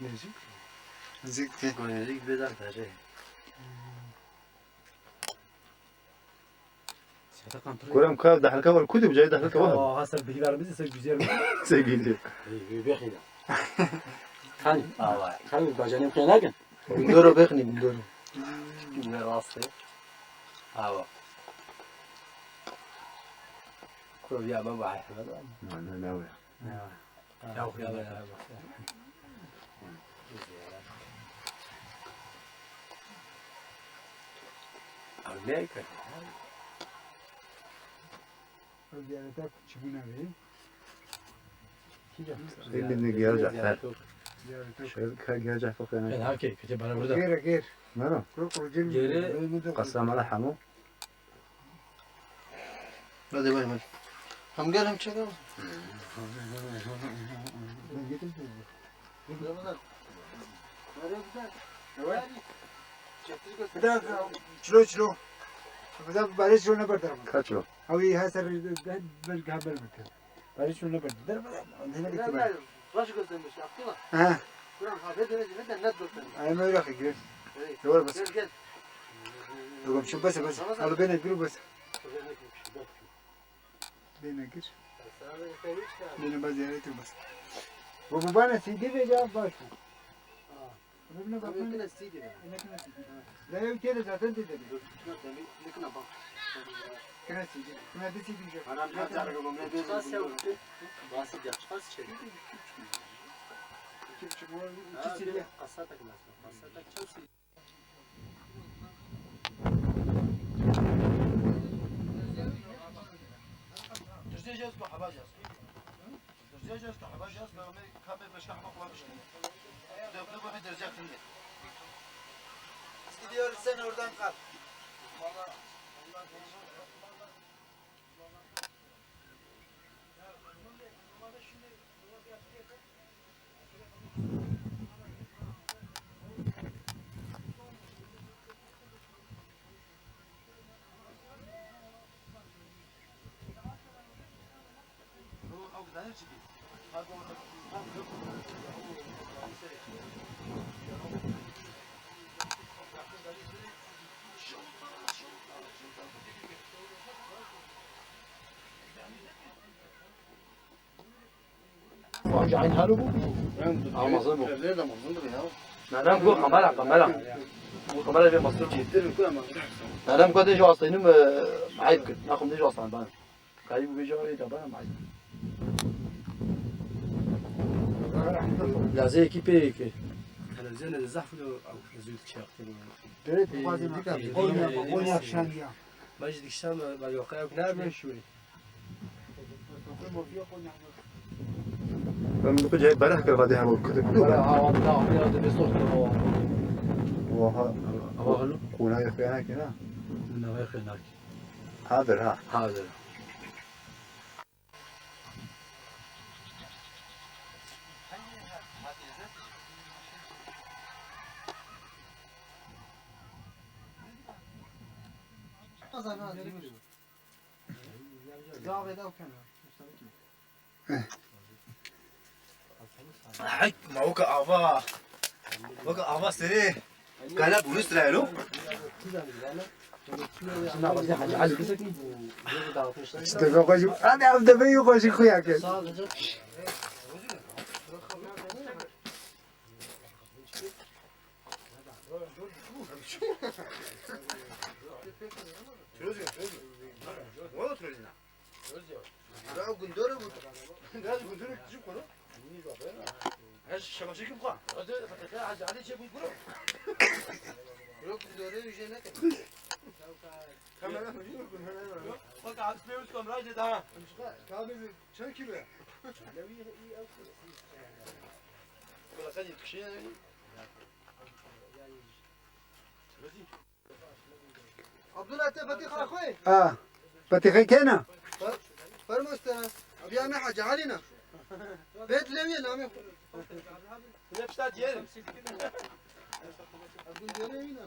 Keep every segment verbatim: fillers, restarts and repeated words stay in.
Nêzîk. Nêzîk tê. Nêzîk bê der derê. Kurem ka dehlika wal kudê bicayê dehlika wal. Aa, ha ser bihî ver bizi, ser güzel. Ser güzel. Ey, ey, bexîna. Kan, aa, kan bacanê xwe nakin. Gundoro bexînî, gundoro. Ne rastê. Awa. Kuro ya baba Ahmed. Ne, ne, ne. Ya. Ya, ya, ya, ya. Ew ne kir? Ew ziyareta çi bûne wê? Kî de? Xeylê ne giya Cafer. Ziyareta. Şöyle ka giya Cafer xeyna. Ben hakê, kete bana burada. Gêr, gêr. Nero? Kuru kuru cil. Gêrê. Qasa mala hemû. Hadi bay bay. Hem gel hem çek ama. Bir dakika, çilo, çilo. Bir dakika, bari çilo ne berdar mı? Kaç o? Abi, ha, ser, ben, ben, ben, ben. Bari çilo ne berdar. Der, ben, ben, ben, ben. Baş göstermiş, yaptı mı? Ha. Kur'an hafet öyle, ne de net göstermiş. Ay, merak ediyorum. Hey. Doğru bas. Gel, gel. Yok, şu bas, bas. Tamam, tamam. Al, beni gir, bas. Beni gir. Beni bas, ziyaret et, bas. Bu, bu bana C D verecek, bas. Aa. Bunu buna bak. Tabii, yine C D ver. Yine yine C D. Ha. La yok, gel zaten dedi. Dur, dur, tabii, ne kadar bak. Yine C D. Yine de C D. Adam ne kadar bu, ne kadar. Çıkmaz ya. Nasıl ya? Çıkmaz içeri. İki buçuk mu? İki C D. Kasa takmaz. Kasa takacağız. Düzleyeceğiz bu, hava cihazı. Düzleyeceğiz bu, hava cihazı. Ben onu kabe başka hava kullanmıştım. Dökülü bu bir derece kırmızı. Biz gidiyoruz, sen oradan kal. Amazon bu. Nerem ku kamera, kamera. Bu kamera bir masraf. Nerem ku de jo astayım, e, ayıp kır. Nakum de jo astayım ben. Kayıp bir jo da bana ayıp. Lazê ekî pê yekê. Televizyonê de zehf lo ew zû çaktî. Dere tu xwazî Konya, Konya şandiya. Ma jî dikişan, ma yoqaya ku nerede? Şuê, şuê. Ben bu kadar bereh kir vadî hema kudik. Bera ha, da, ya da bir soktu o. Oha. Ama halo. Konya yok ya, kena. Ne var kena? Hadir ha. Hadir. Hek, ma weke ava. Weke ava serê. Kala bu üst raylo. Deve xwe jî, hadi ev deve yî xwe jî xuya kir. Tirozî, tirozî. Wala tirozî na. Ya gundore bu. Biraz gundore küçük konu. Her şabaşa kim kwa? Hadi, hadi, hadi, hadi, şey bu kuru. Yok, gundore bir şey ne? Kamera mı? Yok, kamera mı? Bak, abi, bir üst kamera işte daha. Kamera çek kilo ya. Kulak hadi, kışın yani. Abdullah, te petîxa xwe? Ha. Petîxê kê ne? Fer-, fermo stene. Abi ya me Hacı Ali ne? Bêt lewî namê xwe. Ne pişta diyelim. Abdul diyelim yine.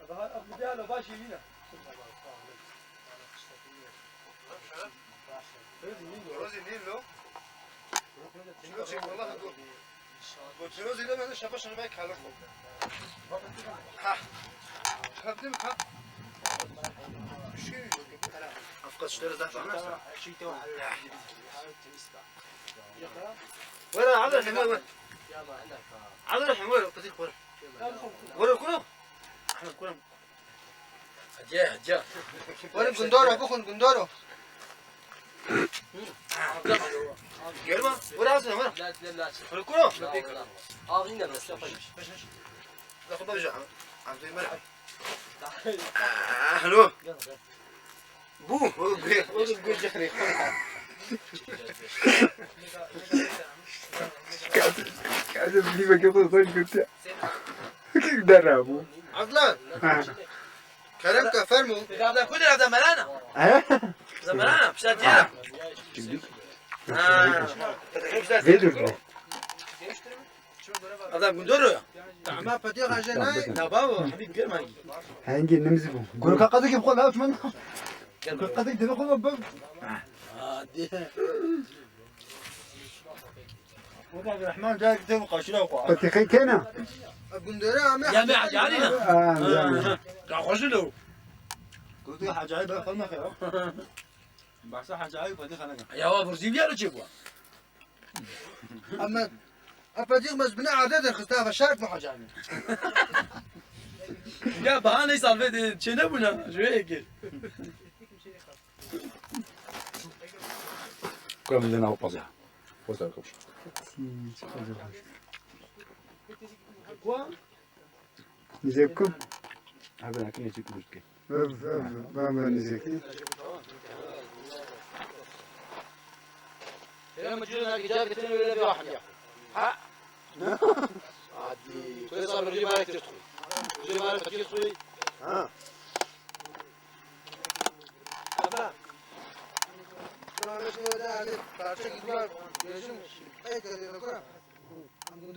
Daha Abdul diyelim, baş yine. Rozî nîn lo. Çilo çek, wala got. Got, Rozî de ben de şaba şunu ben kalır. Ha. Kaptım, kap. Şu. Afka şutları zaten nasıl? Wera, Abdurrahman, wera. Abdurrahman, wera, kızı, wera. Wera, kuru. Ahmet, kuru. Hacı, hacı. Wera, Gundoro, bakın, Gundoro. Gelme, wera, Abdurrahman, wera. Wera, kuru. Ağzını da nasıl yapayım? Lafı da bir şey, Abdurrahman. Alo. Bû, o gurê, o gurê xirê. Kadim, bir bakayım, o zaman götü. Derra bu. Adnan. Ha. Kerem ka, fermo. Evde kudur, evde merana. He? Evde merana, pişer diye. Kimdik? Ha. Vedir bu. Evde Gundoro ya. Ama Fatih Hacı ne? Ya baba, bir görme. Hangi nemzi bu? Gurka kadı gibi kola, Osman. Gurka kadı gibi kola, bak. Hadi. O da Rahman gel, gidip kaşına koy. Fatih kena. Gundoro ama. Ya me acayip. Aa, ya. Ya hoşlu. Kutu acayip, bak, kalma ya. Bahsa acayip, Fatih Hacı. Ya, bu zivya çek bu. Ama Fatih mez bine erde de xista ve şart bu Hacı. Ya bahane salve de çene buna. Şöyle ki. Kuram din av paza. Posta koş. Nizek kum. Abi, akın ecik mülke. Ben, ben, ben, ben nizek. Ya mecnun, ha, gece gittin öyle bir ahliya. Ha? Hadi, kuysa bir rivaye tirtui. Rivaye tirtui. Ha. Tamam, şimdi de hadi parça gidiyor. Gözüm. Ey, gel, gel, gel.